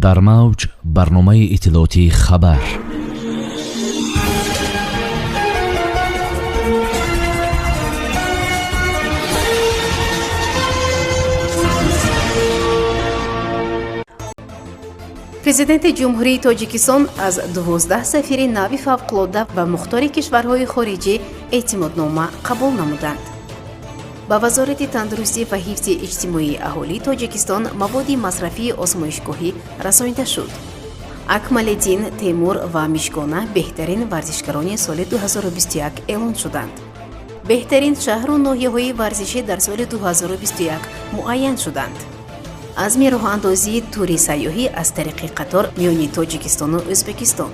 Дар мавҷ барномаи иттилоотии «Хабар». Президенти Ҷумҳурии Тоҷикистон аз 12 сафири нави фавқулодда ва мухтори кишварҳои хориҷӣ эътимоднома қабул намуданд. Ба Вазорати тандурустӣ ва ҳифзи иҷтимоии аҳолии Тоҷикистон маводи масрафии озмоишгоҳӣ расонида шуд. Акмалиддин, Темур ва Мишгона беҳтарин варзишгарони соли 2021 эълон шуданд. Беҳтарин шаҳру ноҳияҳои варзишӣ дар соли 2021 муайян шуданд. Азми роҳандозии тури сайёҳӣ аз тариқи қатор миёни Тоҷикистону Ӯзбекистон.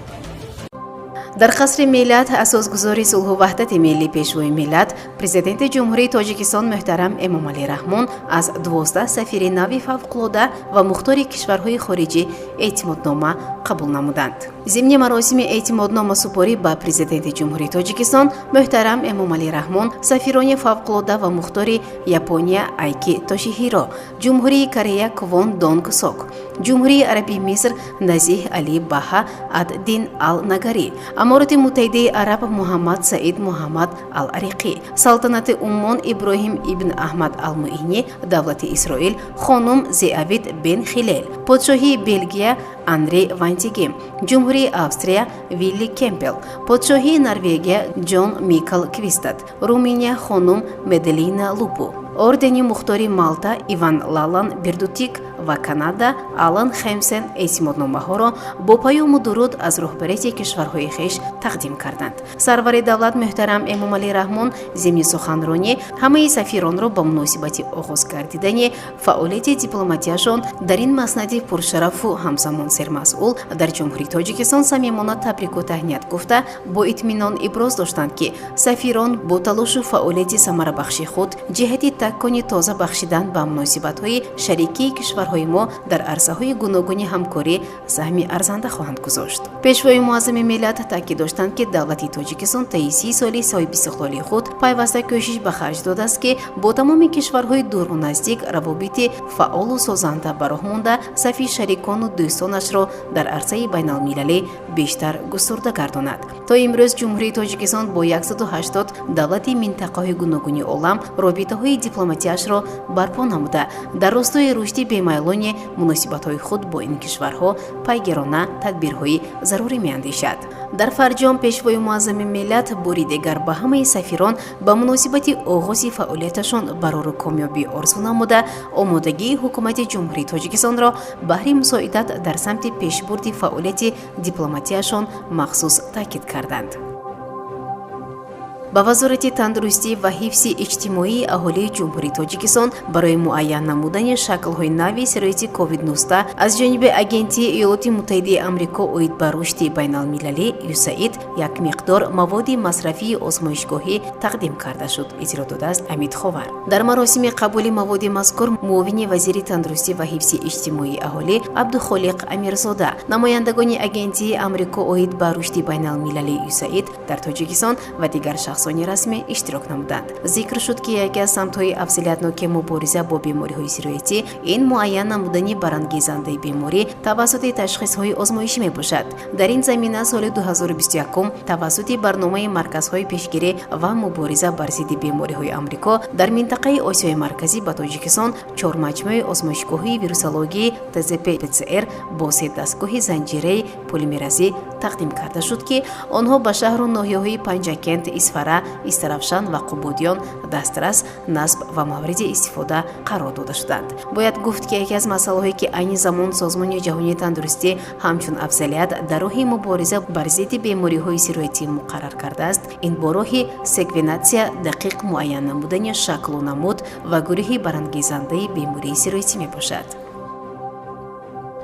Дар Қасри Миллат асосгузори сулҳу ваҳдати миллӣ, Пешвои миллат, Президенти Ҷумҳурии Тоҷикистон муҳтарам Эмомалӣ Раҳмон аз 12 сафири нави фавқулодда ва мухтори кишварҳои хориҷӣ эътимоднома қабул намуданд. Зимни маросими эътимодномасупорӣ ба Президенти Ҷумҳурии Тоҷикистон муҳтарам Эмомалӣ Раҳмон сафирони фавқулодда ва мухтори Япония Айки Тошиҳиро, Ҷумҳурии Корея Квон Донг Сок, Ҷумҳурии Арабии Миср Назиҳ Али Баҳа ад Дин Ал Нагарӣ, Амороти Муттаҳидаи Араб Муҳаммад Саид Муҳаммад Ал Ариқӣ, Салтанати Уммон Иброҳим ибн Аҳмад Алмуинӣ, Давлати Исроил хонум Зеавит Бен Хилел, Подшоҳии Белгия Анри Вантигим, Ҷумҳурии Австрия Вилли Кемпел, Подшоҳии Норвегия Ҷон Микл Квистад, Руминия хонум Меделина Лупу, Ордени мухтори Малта Иван Лалан Бердутик ва Канада Алан Хемсен эътимодномаҳоро бо паёму дуруд аз роҳбарияти кишварҳои хеш тақдим карданд. Сарвари давлат муҳтарам Эмомалӣ Раҳмон зимни суханронӣ ҳамаи сафиронро ба муносибати оғоз гардидани фаъолияти дипломатияшон дар ин маснади пуршарафу ҳамзамон сермасъул дар Ҷумҳурии Тоҷикистон самимона табрику таҳният гуфта, бо итминон иброз доштанд, ки сафирон бо талошу фаъолияти самарабахши худ ҷиҳати такони тоза бахшидан ба муносибатҳои шарикии кишварҳои мо дар арсаҳои гуногуни ҳамкорӣ саҳми арзанда хоҳанд гузошт. Пешвои муаззами миллат таъкид доштанд, ки давлати Тоҷикистон таи 30 соли соҳибистиқлолии худ пайваста кӯшиш ба харҷ додааст, ки бо тамоми кишварҳои дуру наздик равобити фаъолу созанда ба роҳ монда, сафи шарикону дӯстонашро дар арсаи байналмилалӣ бештар густурда гардонад. То имрӯз Ҷумҳурии Тоҷикистон бо 180 давлати минтақаҳои гуногуни олам робитаҳои дипломатияшро барпо намуда, дар ростои рушди бемайлони муносибатҳои худ бо ин кишварҳо пайгирона тадбирҳои зарурӣ меандешад. Дар фарҷом Пешвои муаззами миллат бори дигар ба ҳамаи сафирон ба муносибати оғози фаъолияташон барору комёбӣ орзу намуда, омодагии Ҳукумати Ҷумҳурии Тоҷикистонро баҳри мусоидат дар самти пешбурди фаъолияти дипломатияшон махсус таъкид карданд. Ба Вазорати тандурустӣ ва ҳифзи иҷтимоии аҳолии Ҷумҳурии Тоҷикистон барои муайян намудани шаклҳои нави сирояти COVID-19 аз ҷониби Агентии Иёлоти Муттаҳидаи Амрико оид ба рушди байналмилалӣ ЮСАИД як миқдор маводи масрафии озмоишгоҳӣ тақдим карда шуд, иттилоъ додааст Амид Ховар. Дар маросими қабули маводи мазкур муовини вазири тандурустӣ ва ҳифзи иҷтимоии аҳолӣ Абдухолиқ Амирзода, намояндагони Агентии Амрико оид ба рушди байналмилалӣ ЮСАИД дар Тоҷикистон ва дигар шахсони расмӣ иштирок намуданд. Зикр шуд, ки яке аз самтҳои афзалиятноки мубориза бо бемориҳои сироятӣ ин муайян намудани барангезандаи беморӣ тавассути ташхисҳои озмоишӣ мебошад. Дар ин замина соли 2021 тавассути барномаи марказҳои пешгирӣ ва мубориза бар зидди бемориҳои Амрико дар минтақаи Осиёи Марказӣ ба Тоҷикистон чор маҷмӯи озмоишгоҳии вирусологии ТЗП ПЦР бо се дастгоҳи занҷираи полимеразӣ тақдим карда шуд, ки онҳо ба шаҳру ноҳияҳои Панҷакент, Исфара, Истаравшан ва Қубодиён дастрас, насб ва мавриди истифода қарор дода шуданд. Бояд гуфт, ки яке аз масъалаҳое, ки айни замон Созмони ҷаҳонии тандурустӣ ҳамчун афзалият дар роҳи мубориза бар зидди бемориҳои сироятӣ муқаррар кардааст, ин бо роҳи секвенатсия дақиқ муайян намудани шаклу намуд ва гурӯҳи барангезандаи бемории сироятӣ мебошад.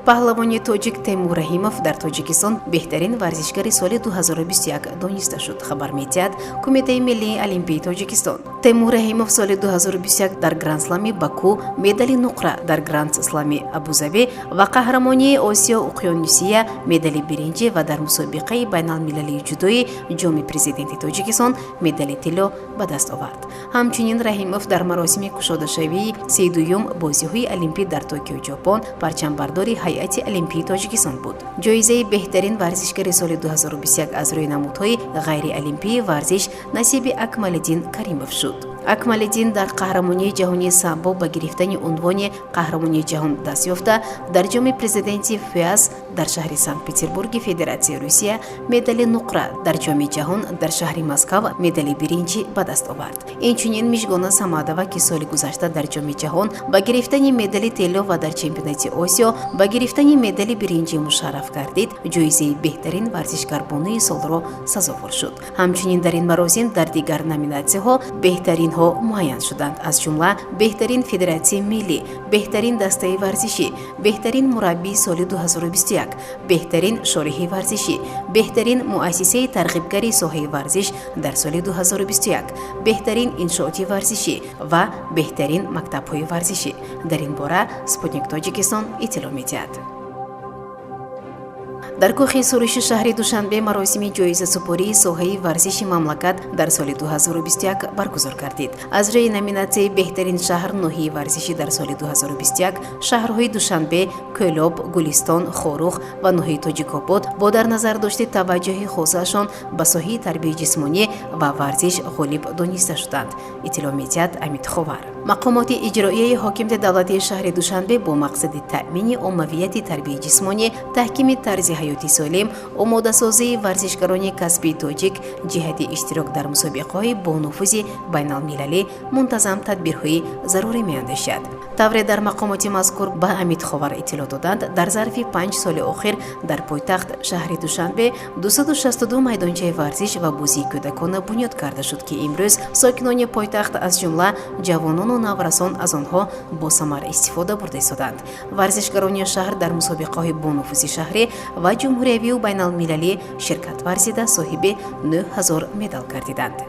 Паҳлавони тоҷик Темур Раҳимов дар Тоҷикистон беҳтарин варзишгари соли 2021 дониста шуд, хабар медиҳад Кумитаи миллии олимпии Тоҷикистон. Темур Раҳимов соли 2021 дар Грандслами Баку медали нуқра, дар Грандслами Абузабӣ ва қаҳрамонии Осиё Уқёнусия медали биринҷӣ ва дар мусобиқаи байналмилалии ҷудои Ҷоми Президенти Тоҷикистон медали тилло ба даст овард. Ҳамчунин Раҳимов дар маросими кушодашавии 32-юм бозиҳои Олимпӣ дар Токио, Ҷопон, парчамбардори ҳайати олимпии Тоҷикистон буд. Ҷоизаи беҳтарин варзишгари соли 2021 аз рӯи намудҳои ғайриолимпии варзиш насиби Акмалиддин Каримов шуд. Акмалиддин дар қаҳрамонии ҷаҳонии самбо ба гирифтани унвони қаҳрамонии ҷаҳон даст ёфта, дар Ҷоми Президенти ФИАС дар шаҳри Санкт Петербурги Федератсияи Русия медали нуқра, дар Ҷоми ҷаҳон дар шаҳри Москав медали биринҷӣ ба даст овард. Инчунин Мижгона Самадова, ки соли гузашта дар Ҷоми ҷаҳон ба гирифтани медали тилло ва дар чемпионати Осиё ба гирифтани медали биринҷӣ мушарраф гардид, ҷоизаи беҳтарин варзишгарбонуи солро сазовор шуд. Ҳамчунин дар ин маросим дар дигар номинатсияҳо беҳтаринҳо муайян шуданд, аз ҷумла беҳтарин федератсияи миллӣ, беҳтарин дастаи варзишӣ, беҳтарин мураббии соли 2021, беҳтарин шориҳи варзишӣ, беҳтарин муассисаи тарғибгари соҳаи варзиш дар соли 2021, беҳтарин иншооти варзишӣ ва беҳтарин мактабҳои варзишӣ. Дар ин бора Спутник Тоҷикистон иттилоъ медиҳад. Дар кӯхи Суруши шаҳри Душанбе маросими ҷоизасупории соҳаи варзиши мамлакат дар соли 2021 баргузор гардид. Аз рӯи номинатсияи беҳтарин шаҳр, ноҳияи варзишӣ дар соли 2021 шаҳрҳои Душанбе, Кӯлоб, Гулистон, Хоруғ ва ноҳияи Тоҷикобод бо дар назар дошти таваҷҷӯҳи хосаашон ба соҳаи тарбияи ҷисмонӣ ва варзиш ғолиб дониста шуданд, иттилоъ медиҳад Амид Ховар. Мақомоти иҷроияи ҳокимияти давлатии шаҳри Душанбе бо мақсади таъмини оммавияти тарбияи ҷисмонӣ, таҳкими тарзи ҳаёти солим, омодасозии варзишгарони касбии тоҷик ҷиҳати иштирок дар мусобиқаҳои бонуфузи байналмилалӣ мунтазам тадбирҳои зарурӣ меандешад. Тавре дар мақомоти мазкур ба Амид Ховар иттилоъ доданд, дар зарфи 5 соли охир дар пойтахт шаҳри Душанбе 262 майдончаи варзиш ва бозии кӯдакона бунёд карда шуд, ки имрӯз сокинони пойтахт, аз ҷумла ҷавонону наврасон, аз онҳо босамар истифода бурда истоданд. Варзишгарони шаҳр дар мусобиқаҳои бонуфузи шаҳрӣ ва ҷумҳуриявию байналмилалӣ ширкат варзида, соҳиби 9000 медал гардиданд.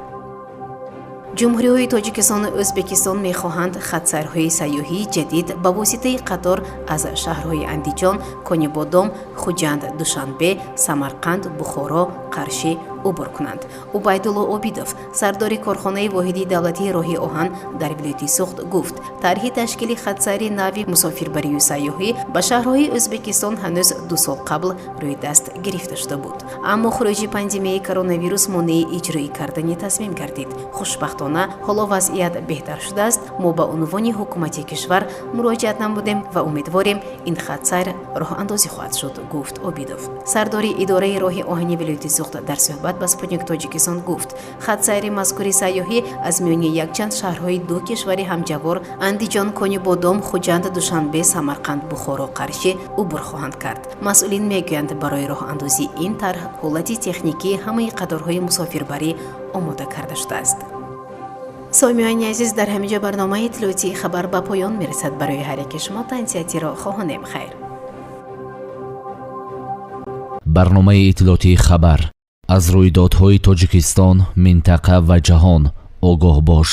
Ҷумҳуриҳои Тоҷикистону Ӯзбекистон мехоҳанд хатсайрҳои сайёҳии ҷадид ба воситаи қатор аз шаҳрҳои Андиҷон, Конибодом, Хуҷанд, Душанбе, Самарқанд, Бухоро, Қаршӣ убур кунанд. Убайдулло Обидов, сардори корхонаи воҳиди давлатии роҳи оҳан дар вилояти Суғд, гуфт, тарҳи ташкили хатсайри нави мусофирбарию сайёҳӣ ба шаҳрҳои Ӯзбекистон ҳанӯз 2 сол қабл рӯи даст гирифта шуда буд, аммо хуруҷи пандемияи коронавирус монеи иҷроӣ кардани тасмим гардид. Хушбахтона, ҳоло вазъият беҳтар шудааст. Мо ба унвони ҳукумати кишвар муроҷиат намудем ва умедворем, ин хатсайр роҳандозӣ хоҳад шуд, гуфт Обидов. Сардори идораи роҳи оҳани вилояти Суғд дар суҳбат ба Спутник Тоҷикистон гуфт, хатсайри мазкури сайёҳӣ аз миёни якчанд шаҳрҳои ду кишвари ҳамҷавор Андиҷон, Конибодом, Хуҷанд, Душанбе, Самарқанд, Бухоро, Қаршӣ убур хоҳанд кард. Масъулин мегӯянд, барои роҳандозии ин тарҳ ҳолати техникии ҳамаи қаторҳои мусофирбарӣ омода карда шудааст. Сомиёни азиз, дар ҳамин ҷо барномаи иттилоотии хабар ба поён мерасад. Барои ҳар яке шумо тансиҳатиро хоҳонем. Хайр. Барномаи иттилоотии хабар: аз рӯйдодҳои Тоҷикистон, минтақа ва ҷаҳон огоҳ бош.